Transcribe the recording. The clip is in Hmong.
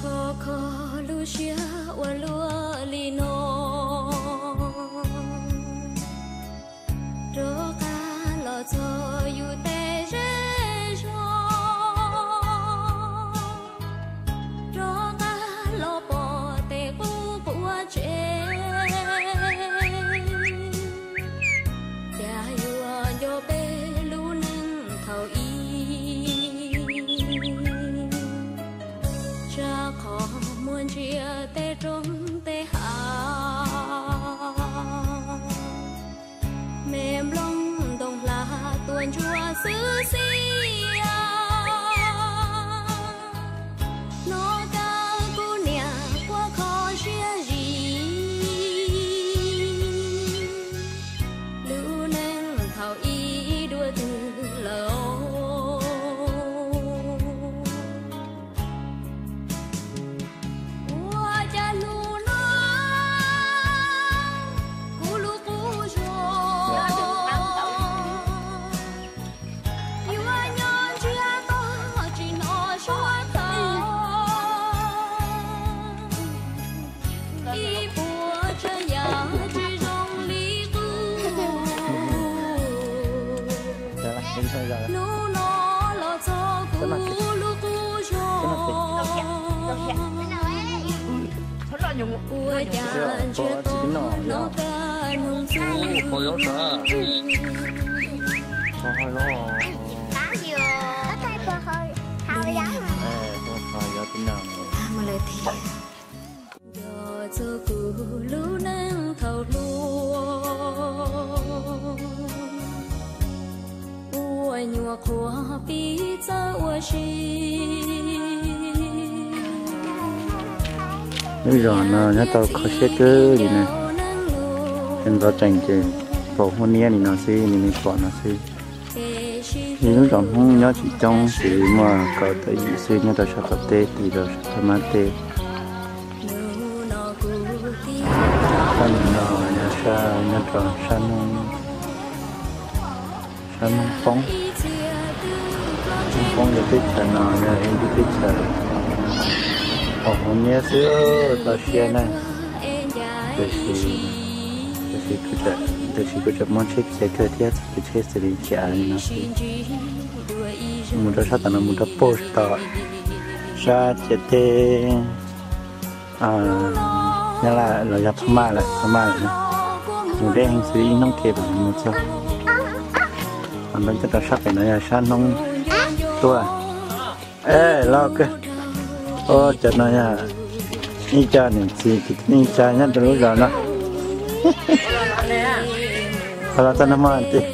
Kho kho lub siab ua luaj li no, rov qab los txog yus tej zej zog, rov qab los pom tej qub quav tsev. Cas yuav nco peb lub neej thaum ub, tsam qhov muaj ntsia tej roob tej hav, me nplooj ntoo hla tuaj ntsuab xwb xwb. Hnov kawg kuv niam quaj kho siab zim, lub neej thaum ub dua twg lawm. Ua cas hnub no kuv lub qub zog yuav nyob ntsiag to tsis hnov suab thaum ib puas tsav yam tsis zoo li qub. Hnub no los txog kuv lub qub zog, ua cas ntsiag to no kaj nug xwb. Nco txog kuv lub neej thaum hluas, ua nyuam qhuav pib txawj ua si. Lub zos no nyob tau kho siab kawg li na, ntxov tsees ces pom huab niab li no xwb, li nej pom no xwb. Yog lub zos Hmoob nyob tsis coob, tsuas muaj kaum tawm yim xwb nyob rau sab qaum teb, tim rau sab Thaj Mab teb. Sab no yog sab, nyob rau sab Noob, sab Noob Poob. Noob Poob yog teb chaws no yog ib lub teb chaws haus huab niab xwb tau siab na. Tiam sis, tiam sis, tiam sis kuv tseem muaj tsheb khiav kawg thiab, txoj kev tsheb xws li khiav li no xwb. Mus rau sab tom no mus rau puag tom sab ciam teb Nyab Laj los yog Thaj Mab lawm, Thaj Mab lawm. Mus deb heev xwb ib hnub ke mam mus txog. Ho ntawd coj rau sab pem no yog sab Noob Tuaj. Los kawg. Cov no yog ib co niam txiv kwv tij neej tsa nyob rau lub zos no. Ho los txog no mog tij.